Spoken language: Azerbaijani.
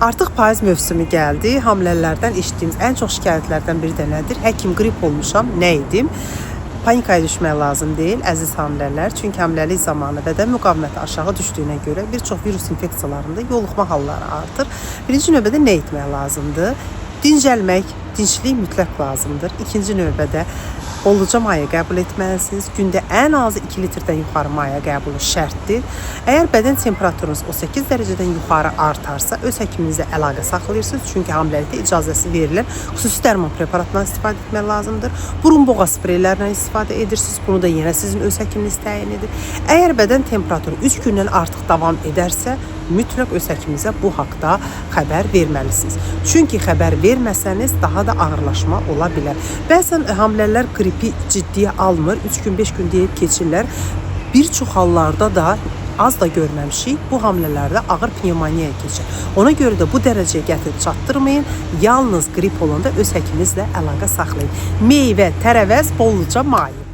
Artıq payız mövsümü gəldi. Hamilələrdən eşitdiyimiz ən çox şikayətlərdən biri də nədir? Həkim, qrip olmuşam, nə edim? Panikaya düşmək lazım deyil, əziz hamilələr. Çünki hamiləlik zamanı bədən müqaviməti aşağı düşdüyünə görə bir çox virus infeksiyalarında yoluxma halları artır. Birinci növbədə nə etmək lazımdır? Dincəlmək, dinclik mütləq lazımdır. İkinci növbədə bolluca maye qəbul etməlisiniz. Gündə ən azı 2 litrdən yuxarı maye qəbulu şərtdir. Əgər bədən temperaturunuz 38 dərəcədən yuxarı artarsa, öz həkiminizlə əlaqə saxlayırsınız. Çünki hamiləlikdə icazəsi verilən xüsusi dərman preparatından istifadə etmək lazımdır. Burun boğaz spreylərindən istifadə edirsiniz. Bunu da yenə sizin öz həkiminiz təyin edir. Əgər bədən temperaturu 3 gündən artıq davam edərsə, mütləq öz həkiminizə bu haqda xəbər verməlisiniz. Çünki xəbər verməsəniz daha da ağırlaşma ola bilər. Bəzən hamilələr qripi ciddiyə almır, 3 gün, 5 gün deyib keçirlər. Bir çox hallarda da az da görməmişik, bu hamilələrdə ağır pnevmoniyaya keçir. Ona görə də bu dərəcəyə gətirib çatdırmayın. Yalnız qrip olanda öz həkiminizlə əlaqə saxlayın. Meyvə, tərəvəz, bolluca maye.